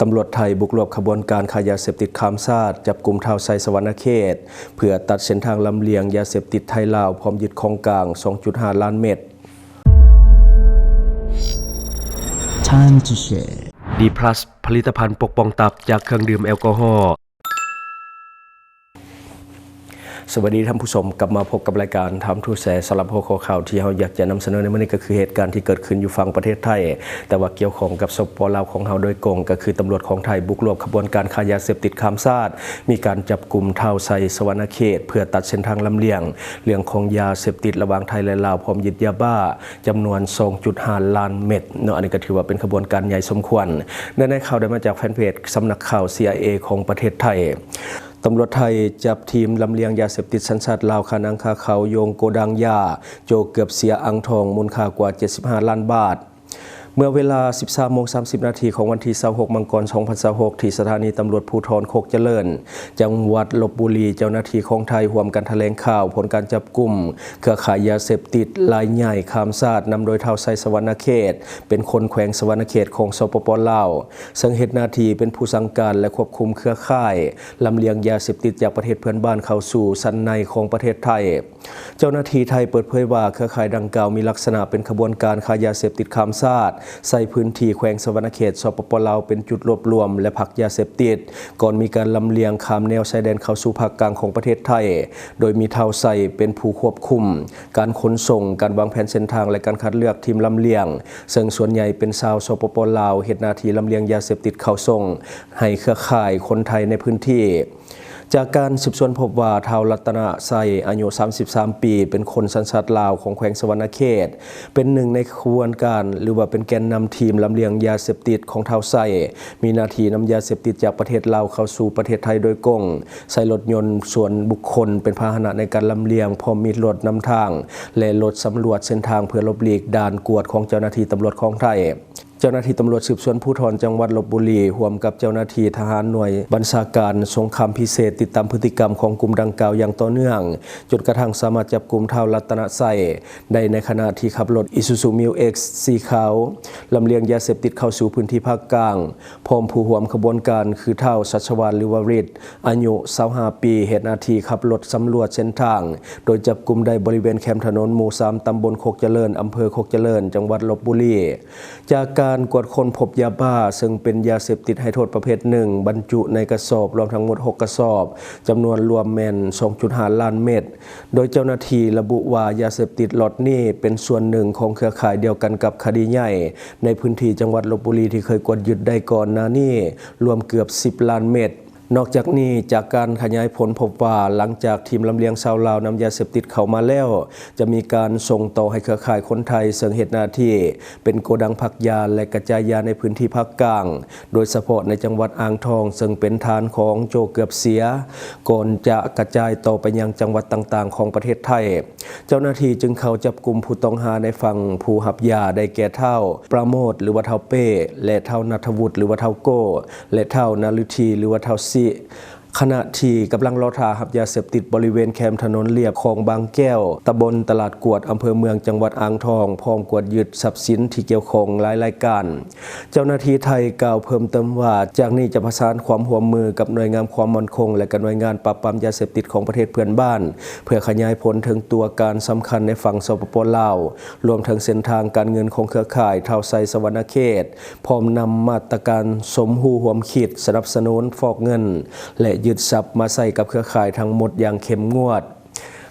ຕຳຫຼວດໄທບຸກລວບຂະບວນການຄ້າຢາເສບຕິດຂ້າມຊາດ, ຈັບກຸມທ້າວໄຊສະຫວັນນະເຂດ ເພື່ອຕັດເສັ້ນທາງລຳລຽງຢາເສບຕິດໄທ-ລາວ, ພ້ອມຍຶດຂອງກາງ ສອງຈຸດຫ້າລ້ານເມັດ. Time to share. ດີພລັສ ຜະລິດຕະພັນປົກປ້ອງຕັບຈາກເຄື່ອງດື່ມແອລກໍຮໍ. ສະຫວັດດີທ່ານຜູ້ຊົມ, ກັບມາພົບກັບລາຍການ Time to Share. ສຳລັບຫົວຂໍ້ຂ່າວທີ່ເຮົາຢາກຈະນຳສະເໜີໃນມື້ນີ້ ກໍຄືເຫດການທີ່ເກີດຂຶ້ນຢູ່ຝັ່ງປະເທດໄທ, ແຕ່ວ່າກ່ຽວຂ້ອງກັບ ສປປ ລາວ ຂອງເຮົາໂດຍກົງ, ກໍຄືຕຳຫຼວດຂອງໄທບຸກລວບຂະບວນການຄ້າຢາເສບຕິດຂ້າມຊາດ, ມີການຈັບກຸມທ້າວໄຊສະຫວັນນະເຂດ ເພື່ອຕັດເສັ້ນທາງລຳລຽງເລື່ອງຂອງຢາເສບຕິດລະຫວ່າງໄທ ແລະ ລາວ, ພ້ອມຍຶດຢາບ້າຈຳນວນ ສອງຈຸດຫ້າລ້ານເມັດເນາະ. ອັນນີ້ກໍຖືວ່າເປັນຂະບວນການໃຫຍ່ສົມຄວນ. ເນື້ອໃນຂ່າວໄດ້ມາຈາກແຟນເພຈສຳນັກຂ່າວ ຊີໄອເອ ຂອງປະເທດໄທ. ຕຳຫຼວດໄທຈັບທີມລຳລຽງຢາເສບຕິດສັນຊາດລາວ ຄາໜັງຄາເຂົາ ໂຍງໂກດັງຢາ ໂຈເກືອບເສຍອ່າງທອງ ມູນຄ່າກວ່າເຈັດສິບຫ້າລ້ານບາດ. ເມື່ອເວລາສິບສາມໂມງສາມສິບນາທີຂອງວັນທີຊາວຫົກ ມັງກອນ ສອງພັນຊາວຫົກ ທີ່ສະຖານີຕຳຫຼວດພູທອນໂຄກຈະເລີນ ຈັງຫວັດລົບບຸລີ, ເຈົ້າໜ້າທີ່ຂອງໄທຮ່ວມກັນຖະແຫຼງຂ່າວຜົນການຈັບກຸມເຄືອຂ່າຍຢາເສບຕິດລາຍໃຫຍ່ຂ້າມຊາດ ນຳໂດຍທ້າວໄຊສະຫວັນນະເຂດ ເປັນຄົນແຂວງສະຫວັນນະເຂດຂອງ ສປປ ລາວ ເຊິ່ງເຮັດໜ້າທີ່ເປັນຜູ້ສັ່ງການ ແລະ ຄວບຄຸມເຄືອຂ່າຍລຳລຽງຢາເສບຕິດຈາກປະເທດເພື່ອນບ້ານເຂົ້າສູ່ຊັ້ນໃນຂອງປະເທດໄທ. ເຈົ້າໜ້າທີ່ໄທເປີດເຜີຍວ່າ ເຄືອຂ່າຍດັ່ງກ່າວມີລັກສະນະເປັນຂະບວນການຄ້າຢາເສບຕິດຂ້າມຊາດ ໃຊ້ພື້ນທີ່ແຂວງສະຫວັນນະເຂດ ສປປ ລາວ ເປັນຈຸດລວບລວມ ແລະ ພັກຢາເສບຕິດ ກ່ອນມີການລຳລຽງຂ້າມແນວຊາຍແດນເຂົ້າສູ່ພາກກາງຂອງປະເທດໄທ, ໂດຍມີທ້າວໄຊເປັນຜູ້ຄວບຄຸມການຂົນສົ່ງ, ການວາງແຜນເສັ້ນທາງ ແລະ ການຄັດເລືອກທີມລຳລຽງ, ເຊິ່ງສ່ວນໃຫຍ່ເປັນຊາວ ສປປ ລາວ ເຮັດໜ້າທີ່ລຳລຽງຢາເສບຕິດເຂົ້າສົ່ງໃຫ້ເຄືອຂ່າຍຄົນໄທໃນພື້ນທີ່. ຈາກການສືບສວນພົບວ່າ ທ້າວລັດຕະນະໄຊ ອາຍຸສາມສິບສາມປີ ເປັນຄົນສັນຊາດລາວຂອງແຂວງສະຫວັນນະເຂດ, ເປັນໜຶ່ງໃນຂະບວນການ ຫຼືວ່າເປັນແກນນຳທີມລຳລຽງຢາເສບຕິດຂອງທ້າວໄຊ, ມີໜ້າທີ່ນຳຢາເສບຕິດຈາກປະເທດລາວເຂົ້າສູ່ປະເທດໄທໂດຍກົງ, ໃຊ້ລົດຍົນສ່ວນບຸກຄົນເປັນພາຫະນະໃນການລຳລຽງ, ພ້ອມມີລົດນຳທາງ ແລະ ລົດສຳຫຼວດເສັ້ນທາງເພື່ອຫຼົບຫຼີກດ່ານກວດຂອງເຈົ້າໜ້າທີ່ຕຳຫຼວດຂອງໄທ. ເຈົ້າໜ້າທີ່ຕຳຫຼວດສືບສວນພູທອນຈັງຫວັດລົບບຸລີ ຮ່ວມກັບເຈົ້າໜ້າທີ່ທະຫານໜ່ວຍບັນຊາການສົງຄາມພິເສດ ຕິດຕາມພຶດຕິກຳຂອງກຸ່ມດັ່ງກ່າວຢ່າງຕໍ່ເນື່ອງ, ຈົນກະທັ້ງສາມາດຈັບກຸມທ້າວລັດຕະນະໄຊໄດ້ ໃນຂະນະທີ່ຂັບລົດ Isuzu Mu X ສີຂາວ ລຳລຽງຢາເສບຕິດເຂົ້າສູ່ພື້ນທີ່ພາກກາງ, ພ້ອມຜູ້ຮ່ວມຂະບວນການຄືທ້າວ ຊັດຊະວານ ຫຼືວ່າ ຣິດ ອາຍຸຊາວຫ້າປີ ເຮັດໜ້າທີ່ຂັບລົດສຳຫຼວດເສັ້ນທາງ, ໂດຍຈັບກຸມໄດ້ບໍລິເວນແຄມຖະໜົນໝູ່ສາມ ຕຳບົນໂຄກຈະເລີນ ອຳເພີໂຄກຈະເລີນ ຈັງຫວັດລົບບຸລີ. ຈາກການກວດຄົ້ນພົບຢາບ້າ ເຊິ່ງເປັນຢາເສບຕິດໃຫ້ໂທດປະເພດໜຶ່ງ ບັນຈຸໃນກະສອບ ລວມທັງໝົດຫົກກະສອບ, ຈຳນວນລວມແມ່ນສອງຈຸດຫ້າລ້ານເມັດ, ໂດຍເຈົ້າໜ້າທີ່ລະບຸວ່າ ຢາເສບຕິດລັອດນີ້ເປັນສ່ວນໜຶ່ງຂອງເຄືອຂ່າຍດຽວກັນກັບຄະດີໃຫຍ່ໃນພື້ນທີ່ຈັງຫວັດລົບບຸລີ ທີ່ເຄີຍກວດຍຶດໄດ້ກ່ອນໜ້ານີ້ ລວມເກືອບສິບລ້ານເມັດ. ນອກຈາກນີ້, ຈາກການຂະຫຍາຍຜົນພົບວ່າ ຫຼັງຈາກທີມລຳລຽງຊາວລາວນຳຢາເສບຕິດເຂົ້າມາແລ້ວ, ຈະມີການສົ່ງຕໍ່ໃຫ້ເຄືອຂ່າຍຄົນໄທ ເຊິ່ງເຮັດໜ້າທີ່ເປັນໂກດັງພັກຢາ ແລະ ກະຈາຍຢາໃນພື້ນທີ່ພາກກາງ, ໂດຍສະເພາະໃນຈັງຫວັດອ່າງທອງ, ເຊິ່ງເປັນຖານຂອງໂຈເກືອບເສຍ, ກ່ອນຈະກະຈາຍຕໍ່ໄປຍັງຈັງຫວັດຕ່າງໆຂອງປະເທດໄທ. ເຈົ້າໜ້າທີ່ຈຶ່ງເຂົ້າຈັບກຸມຜູ້ຕ້ອງຫາໃນຝັ່ງຜູ້ຮັບຢາ ໄດ້ແກ່ ທ້າວປາໂມດ ຫຼືວ່າ ທ້າວເປ້ ແລະ ທ້າວນັດທະວຸດ ຫຼືວ່າ ທ້າວໂກ້ ແລະ ທ້າວນາລືທີ ຫຼືວ່າ ທ້າວຊິ, ຂະນະທີ່ກຳລັງລໍຖ້າຮັບຢາເສບຕິດບໍລິເວນແຄມຖະໜົນລຽບຄອງບາງແກ້ວ, ຕຳບົນຕະຫຼາດກວດ, ອຳເພີເມືອງ, ຈັງຫວັດອ່າງທອງ, ພ້ອມກວດຍຶດຊັບສິນທີ່ກ່ຽວຂ້ອງຫຼາຍລາຍການ. ເຈົ້າໜ້າທີ່ໄທກ່າວເພີ່ມເຕີມວ່າ, ຈາກນີ້ຈະປະສານຄວາມຮ່ວມມືກັບໜ່ວຍງານຄວາມໝັ້ນຄົງ ແລະ ກະໜ່ວຍງານປາບປາມຢາເສບຕິດຂອງປະເທດເພື່ອນບ້ານ ເພື່ອຂະຫຍາຍຜົນເຖິງຕົວການສຳຄັນໃນຝັ່ງ ສປປ ລາວ, ລວມເຖິງເສັ້ນທາງການເງິນຂອງເຄືອຂ່າຍທ້າວໄຊສະຫວັນນະເຂດ, ພ້ອມນຳມາດຕະການສົມຮູ້ຮ່ວມຄິດ, ສະໜັບສະໜູນຟອກເງິນ ແລະ ຍຶດຊັບມາໃຊ້ກັບເຄືອຂ່າຍທັງໝົດຢ່າງເຂັ້ມງວດ.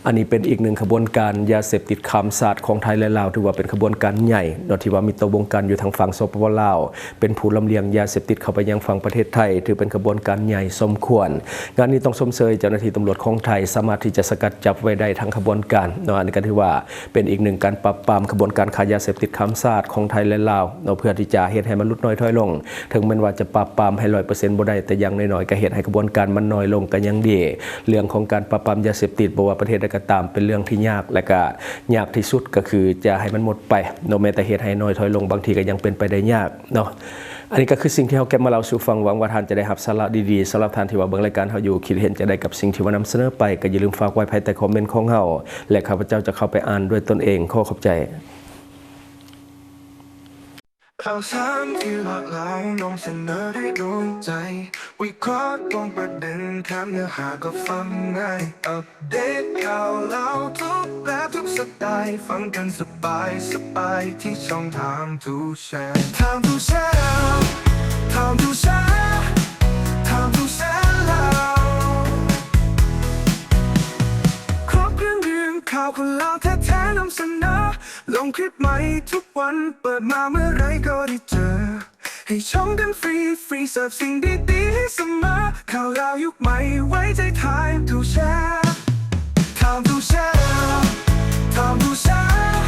ອັນນີ້ເປັນອີກໜຶ່ງຂະບວນການຢາເສບຕິດຂ້າມຊາດຂອງໄທ ແລະ ລາວ, ຖືວ່າເປັນຂະບວນການໃຫຍ່ເນາະ ທີ່ວ່າມີຕົວບົງການຢູ່ທາງຝັ່ງ ສປປ ລາວ ເປັນຜູ້ລຳລຽງຢາເສບຕິດເຂົ້າໄປຍັງຝັ່ງປະເທດໄທ, ຖືເປັນຂະບວນການໃຫຍ່ສົມຄວນ. ງານນີ້ຕ້ອງຊົມເຊີຍເຈົ້າໜ້າທີ່ຕຳຫຼວດຂອງໄທ ສາມາດທີ່ຈະສະກັດຈັບໄວ້ໄດ້ທັງຂະບວນການເນາະ. ອັນນີ້ກໍຖືວ່າເປັນອີກໜຶ່ງການປາບປາມຂະບວນການຄ້າຢາເສບຕິດຂ້າມຊາດຂອງໄທ ແລະ ລາວເນາະ, ເພື່ອທີ່ຈະເຮັດໃຫ້ມັນຫຼຸດໜ້ອຍຖອຍລົງ. ເຖິງແມ່ນວ່າຈະປາບປາມໃຫ້ຮ້ອຍເປີເຊັນບໍ່ໄດ້, ແຕ່ຢ່າງໜ້ອຍໆກໍເຮັດໃຫ້ຂະບວນການມັນໜ້ອຍລົງກໍຍັງດີ. ເລື່ອງຂອງການປາບປາມຢາເສບຕິດ ບໍ່ວ່າປະເທດໃດກໍຕາມ ເປັນເລື່ອງທີ່ຍາກ ແລະ ກະຍາກທີ່ສຸດກໍຄືຈະໃຫ້ມັນໝົດໄປເນາະ, ແມ້ແຕ່ເຮັດໃຫ້ໜ້ອຍຖອຍລົງ ບາງທີກໍຍັງເປັນໄປໄດ້ຍາກເນາະ. ອັນນີ້ກໍຄືສິ່ງທີ່ເຮົາເກັບມາເລົ່າສູ່ຟັງ, ຫວັງວ່າທ່ານຈະໄດ້ຮັບສາລະດີໆ. ສຳລັບທ່ານທີ່ວ່າເບິ່ງລາຍການເຮົາຢູ່ ຄິດເຫັນຈັ່ງໃດກັບສິ່ງທີ່ວ່ານຳສະເໜີໄປ, ກໍຢ່າລືມຝາກໄວ້ພາຍໃຕ້ຄອມເມັນຂອງເຮົາ ແລະ ຂ້າພະເຈົ້າຈະເຂົ້າໄປອ່ານດ້ວຍຕົນເອງ. ຂໍຂອບໃຈ. ຂ່າວສານທີ່ຫຼາກຫຼາຍນຳສະເໜີໄດ້ໂດນໃຈ, ວິເຄາະຕຣົງປະເດັນ ແຖມເນື້ອຫາກໍຟັງງ່າຍ, ອັບເດດຂ່າວລາວທຸກແບບທຸກສະໄຕລ໌, ຟັງກັນສະບາຍສະບາຍທີ່ຊ່ອງ Time to Share Time to Share Time to Share Time to Share ລາວ. ຄອບເຄື່ອງເລື່ອງຂ່າວຄົນລາວແທ້ໆນຳສະເໜີ, ລົງຄລິບໃໝ່ທຸກວັນ, ເປີດມາເມື່ອໃດກໍໄດ້ເຈີ. ໃຫ້ຊົມກັນຟຣີໆ ເສີບສິ່ງດີໆໃຫ້ສະເໝີ, ຂ່າວລາວຍຸກໃໝ່ໄວ້ໃຈ Time to Share Time to Share Time to Share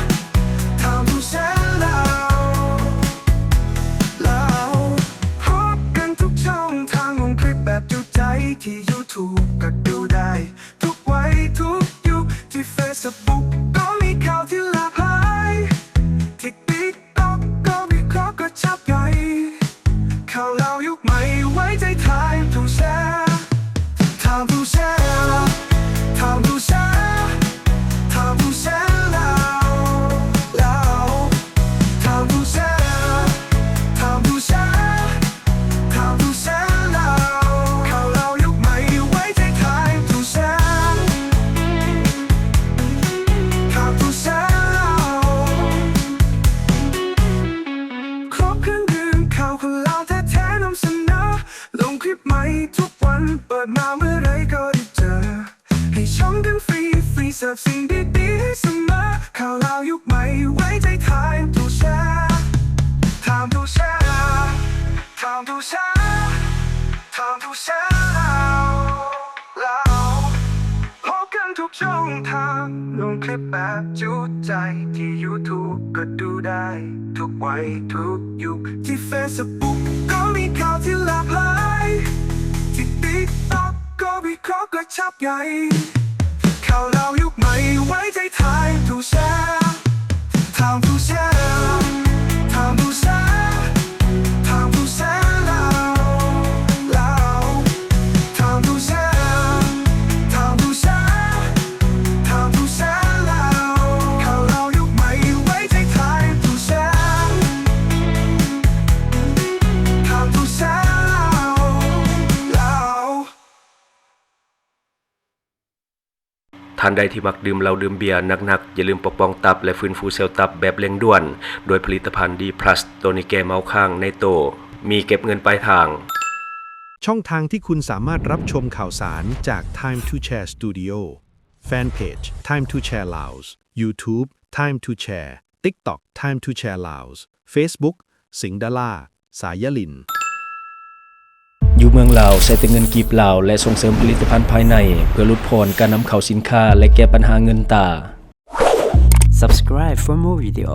Time to Share ລາວ. ລາວ ພົບກັນທຸກຊ່ອງທາງ, ລົງຄລິບແບບຈຸໃຈ ທີ່ YouTube ກໍດູໄດ້ ທຸກໄວທຸກຍຸກ, ທີ່ Facebook ກໍມີຂ່າວທີ່ຫຼາກຫຼາຍ, ທີ່ TikTok ກໍວິເຄາະກະຊັບໄຫຍ່, ຂ່າວລາວຍຸກໃໝ່ໄວ້ໃຈ Time to Share Time to Share Time to Share Time to Share ລາວ ລາວ Time to Share Time to Share Time to Share ລາວ. ຂ່າວລາວຍຸກໃໝ່ໄວ້ໃຈ Time to Share Time to Share ລາວ. ຄອບເຄື່ອງເລື່ອງຂ່າວຄົນລາວແທ້ໆນຳສະເໜີ, ລົງຄລິບໃໝ່ທຸກວັນ, ເປີດມາເມື່ອໃດກໍໄດ້ເຈີ. ໃຫ້ຊົມກັນຟຣີໆ ເສີບສິ່ງດີໆໃຫ້ສະເໝີ, ຂ່າວລາວຍຸກໃໝ່ໄວ້ໃຈ Time to Share Time to Share Time to Share Time to Share ລາວ ລາວ. ພົບກັນທຸກຊ່ອງທາງ, ລົງຄລິບແບບຈຸໃຈ ທີ່ YouTube ກໍດູໄດ້ ທຸກໄວທຸກຍຸກ, ທີ່ Facebook ກໍມີຂ່າວທີ່ຫຼາກຫຼາຍ, ທີ່ TikTok ກໍວິເຄາະກະຊັບໄຫຍ່, ຂ່າວລາວຍຸກໃໝ່ໄວ້ໃຈ Time to Share Time to Share Time to Share Time to Share ລາວ ລາວ. Time to Share Time to Share Time to Share ລາວ. ຂ່າວລາວຍຸກໃໝ່ໄວ້ໃຈ Time to Share Time to Share ລາວ ລາວ. ທ່ານໃດທີ່ມັກດື່ມເຫຼົ້າດື່ມເບຍໜັກໆ, ຢ່າລືມປົກປ້ອງຕັບ ແລະ ຟື້ນຟູເຊວຕັບແບບເລັ່ງດ່ວນ ດ້ວຍຜະລິດຕະພັນ D plus ໂຕນີ້ແກ້ເມົາຄ້າງໃນໂຕ, ມີເກັບເງິນປາຍທາງ. ຊ່ອງທາງທີ່ຄຸນສາມາດຮັບຊົມຂ່າວສານຈາກ Time to Share Studio, Fan Page Time to Share Laos, YouTube Time to Share, TikTok Time to Share Laos, Facebook ສິງດາລາ ສາຍຍາລິນ. ຢູ່ເມືອງລາວໃຊ້ແຕ່ເງິນກີບລາວ ແລະ ສົ່ງເສີມຜະລິດຕະພັນພາຍໃນ ເພື່ອຫຼຸດຜ່ອນການນຳເຂົ້າສິນຄ້າ ແລະ ແກ້ບັນຫາເງິນຕາ. Subscribe for more video.